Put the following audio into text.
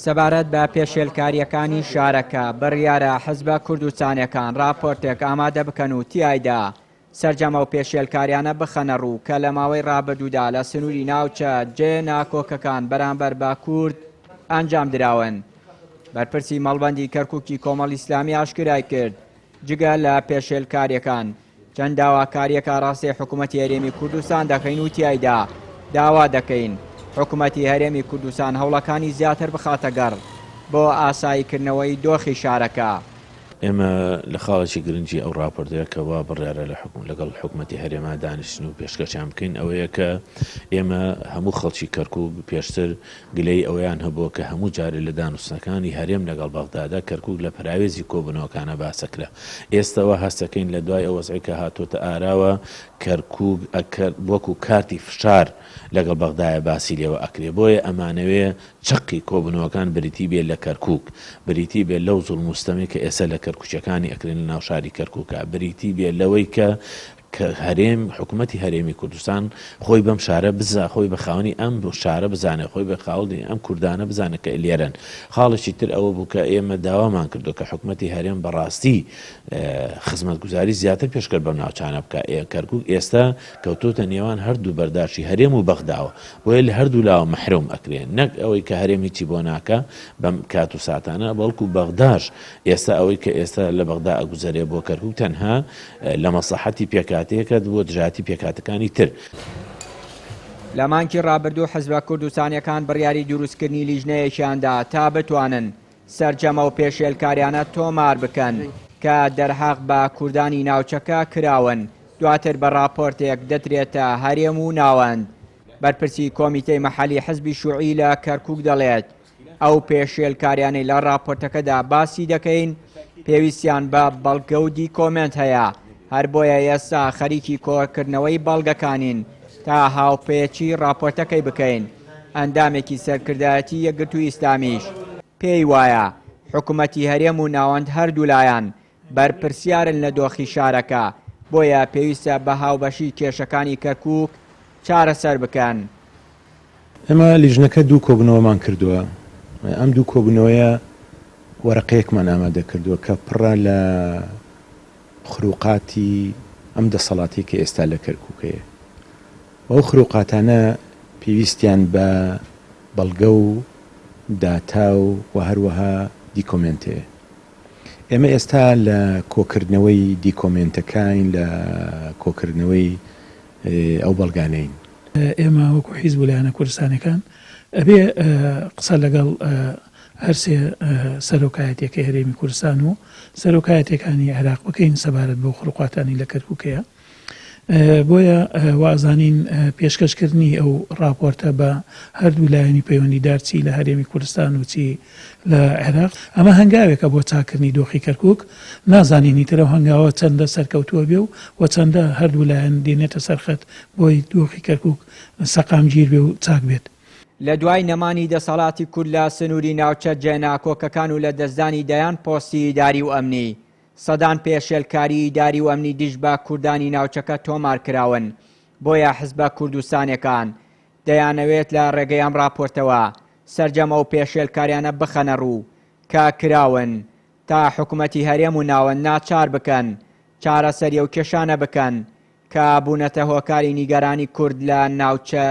سەبارەت بە پێشێلکارییەکانی شارەکە، بڕیارە حزبە کوردستانیەکان ڕاپۆرتێک ئامادە بکەن و تیایدا سەرجەم ئەو پێشێلکاریانە بخەنە ڕوو کە لە ماوەی ڕابردوودا لە سنووری ناوچە جێ ناکۆکەکان بەرامبەر بە کورد ئەنجام دراون. بەرپرسی مەڵبەندی کەرکووکی کۆمەڵی ئیسلامی ئاشکرای کرد، جگە لە پێشێلکارییەکان، چەند داواکارییەک ئاڕاستەی حکومەتی هەرێمی کوردستان دەکەین و تیایدا داوا دەکەین حکومەتی هەرێمی کوردستان هەوڵەکانی زیاتر بخاتە گەڕ بۆ ئاساییکردنەوەی دۆخی شارەکە. ئێمە لە خاڵێکی گرنگی ئەو ڕاپۆرتەیە کە وا بڕیارە لە حکوم لەگەڵ حکومەتی هەرێما دانیشتن و پێشکەشیان بکەین ئەوەیە کە ئێمە هەموو خەڵکی کەرکوک پێشتر گلەیی ئەوەیان هەبووە کە هەموو جارێ لە دانوستنەکانی هەرێم لەگەڵ بەغدادا کەرکوک لە پەراوێزی کۆبوونەوەکانە باسەکرا. ئێستا وا هەستەکەین لە دوای ئەو وەزعەی کە هاتۆتە ئاراوە کەرکوک وەکو کارتی فشار لەگەڵ بەغدایە باسی لێوە ئەکرێ. بۆیە ئەمانەوێ چەقی کۆبوونەوەکان بریتی بێ لە کەرکوک، بریتی بێ لەو زوڵم و ستەمەی کە ئێستا لە کەرکوکیەکانی ئەکرێن لە ناو شاری کەرکوکا، بریتی بێ لەوەی کە کە هەرێم، حکومەتی هەرێمی کوردستان خۆی بەم شارە بزا، خۆی بە خاوەنی ئەم شارە بزانێ، خۆی بە خاوەنی ئەم کوردانە بزانێ کە لێرەن. خاڵێکی تر ئەوە بوو کە ئێمە داوامان کردووە کە حکومەتی هەرێم بە ڕاستی خزمەتگوزاری زیاتر پێشکەش بەم ناوچانە بکا. کەرکوک ئێستا کەوتۆتە نێوان هەردوو بەرداشی هەرێم و بەغداوە، بۆیە لە هەردوو لاوە مەحرەوم ئەکرێ. نەک ئەوەی کە هەرێم هیچی بۆ ناکا بەم کات و ساتانە، بەڵکو بەغداش ئێستا ئەوەی کە ئێستا لە بەغدا ئەگوزەرێ بۆ کەرکوک تەنها لە مەسڵەحەتی پێکهاتەیەکە بۆ دژایەتی پێکهاتەکانی تر. لە مانگی ڕابردوو حزبە کوردستانیەکان بڕیاری دروستکردنی لیژنەیەکیان دا تا بتوانن سەرجەم ئەو پێشێلکاریانە تۆمار بکەن کە دەرهەق بە کوردانی ناوچەکە کراون، دواتر بە ڕاپۆرتێک دەدرێتە هەرێم و ناوەند. بەرپرسی کۆمیتەی مەحەلی حزبی شوعی لە کەرکوک دەڵێت، ئەو پێشێلکاریانەی لە ڕاپۆرتەکەدا باسی دەکەین پێویستیان بە بەڵگە و دیکۆمێنت هەیە، هەر بۆیە ئێستا خەریکی کۆکردنەوەی بەڵگەکانین تا هاوپێچی ڕاپۆرتەکەی بکەین. ئەندامێکی سەرکردایەتی یەکگرتووی ئیسلامیش پێی وایە حکومەتی هەرێم و ناوەند هەردوولایان بەرپرسیارن لە دۆخی شارەکە، بۆیە پێویستە بە هاوبەشی کێشەکانی کەرکووک چارەسەر بکەن. ئێمە لیژنەکە دوو کۆبوونەوەمان کردووە، ئەم دوو کۆبوونەوەیە وەرەقەیەکمان ئامادە کردووە کە پڕە لە خروقاتی ئەم دەسەڵاتەی کە ئێستا لە کەرکووک هەیە و ئەو خروقاتانە پێویستیان بە بەڵگە و داتا و هەروەها دیکۆمێنت هەیە. ئێمە ئێستا لە کۆکردنەوەی دیکۆمێنتەکانین، لە کۆکردنەوەی ئەو بەڵگانەین. ئێمە وەکو حیزب و لایەنە کوردستانیەکان ئەبێ قسە لەگەڵ هەرسێ سەرۆکایەتیەکەی هەرێمی کوردستان و سەرۆکایەتیەکانی عێراق بکەین سەبارەت بەو خروقاتانەی لە کەرکوک هەیە. بۆیە وازانین پێشکەشکردنی ئەو ڕاپۆرتە بە هەردوو لایەنی پەیوەندیدار چی لە هەرێمی کوردستان و چی لە عێراق ئەمە هەنگاوێکە بۆ چاککردنی دۆخی کەرکوک، نازانین ئیتر ئەو هەنگاوە چەندە سەرکەوتووە بێ و و چەندە هەردوو لایەن دێنێتە سەر خەت بۆی دۆخی کەرکوک سەقامگیر بێ و چاک بێت. لە دوای نەمانی دەسەڵاتی کورد لە سنووری ناوچە جێناکۆکەکان و لەدەستدانی دەیان پۆستی ئیداری و ئەمنی، سەدان پێشێلکاری ئیداری و ئەمنی دژ بە کوردانی ناوچەکە تۆمار کراون، بۆیە حزبە کوردستانیەکان دەیانەوێت لە ڕێگەی ئەم ڕاپۆرتەوە سەرجەم ئەو پێشێلکاریانە بخەنە ڕوو کە کراون تا حکومەتی هەرێم و ناوەند ناچار بکەن چارەسەری ئەو کێشانە بکەن کە بوونەتە هۆکاری نیگەرانی کورد لە ناوچە